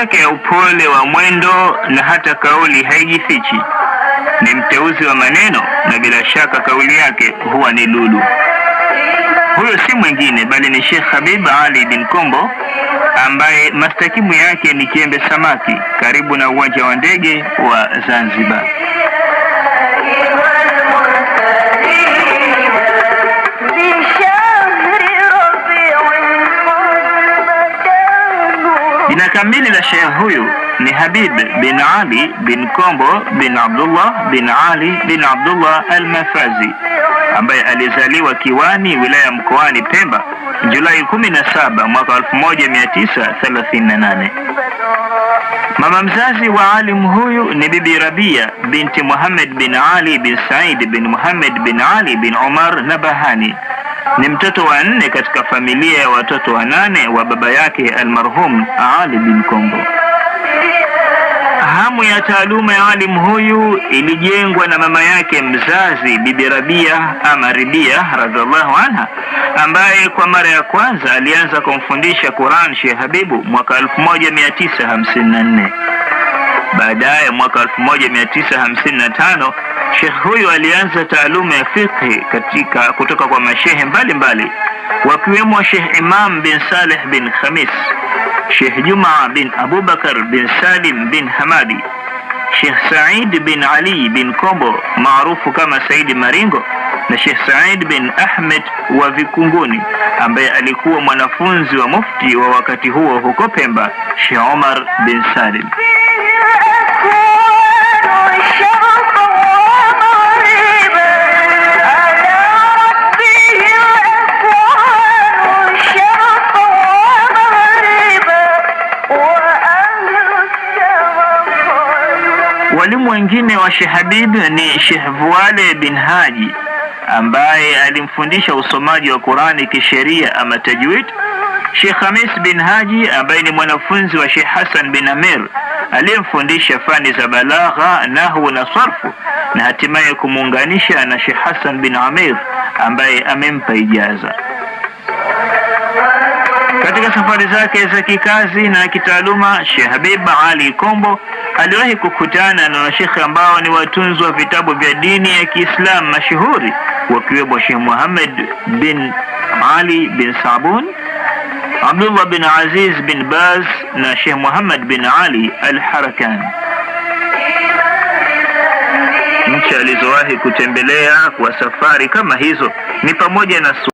yake ya upole wa mwendo na hata kauli haijifichi. Ni mteuzi wa maneno na bila shaka kauli yake huwa ni lulu. Huyo si mwingine bali ni Sheikh Habib Ali bin Kombo ambaye mastakimu yake ni Kiembe Samaki karibu na uwanja wa ndege wa Zanzibar. Jina kamili la sheikh huyu ni Habib bin Ali bin Kombo bin Abdullah bin Ali bin Abdullah Al-Mafazi ambaye alizaliwa Kiwani, wilaya Mkoani Pemba, Julai 17 mwaka 1938. Mama mzazi wa alim huyu ni Bibi Rabia binti Muhammad bin Ali bin Said bin Muhammad bin Ali bin Umar Nabahani. Ni mtoto wa nne katika familia ya watoto wanane wa baba yake almarhum Ali bin Kombo. Hamu ya taaluma ya alim huyu ilijengwa na mama yake mzazi Bibi Rabia ama Ribia radhiallahu anha, ambaye kwa mara ya kwanza alianza kumfundisha Quran Sheikh Habibu mwaka 1954. Baadaye mwaka 1955 Sheikh huyu alianza taaluma ya fiqhi katika kutoka kwa mashehe mbalimbali wakiwemo Sheikh Imam bin Saleh bin Khamis, Sheikh Juma bin Abubakar bin Salim bin Hamadi, Sheikh Said bin Ali bin Kombo maarufu kama Saidi Maringo na Sheikh Said bin Ahmed wa Vikunguni ambaye alikuwa mwanafunzi wa mufti wa wakati huo huko Pemba, Sheikh Omar bin Salim. Walimu wengine wa Sheikh Habib ni Sheikh Vuale bin Haji ambaye alimfundisha usomaji wa Qurani kisheria ama tajwid, Sheikh Hamis bin Haji ambaye ni mwanafunzi wa Sheikh Hassan bin Amir aliyemfundisha fani za balagha, nahwu na sarfu, na hatimaye kumuunganisha na Sheikh Hassan bin Amir ambaye amempa ijaza. Katika safari zake za kikazi na kitaaluma, Sheikh Habib Ali Kombo aliwahi kukutana na mashekhe ambao ni watunzi wa vitabu vya dini ya Kiislamu mashuhuri, wakiwemo Sheikh Muhammad bin Ali bin Sabun, Abdullah bin Aziz bin Baz na Sheikh Muhammad bin Ali Al-Harakan. Nchi alizowahi kutembelea kwa safari kama hizo ni pamoja na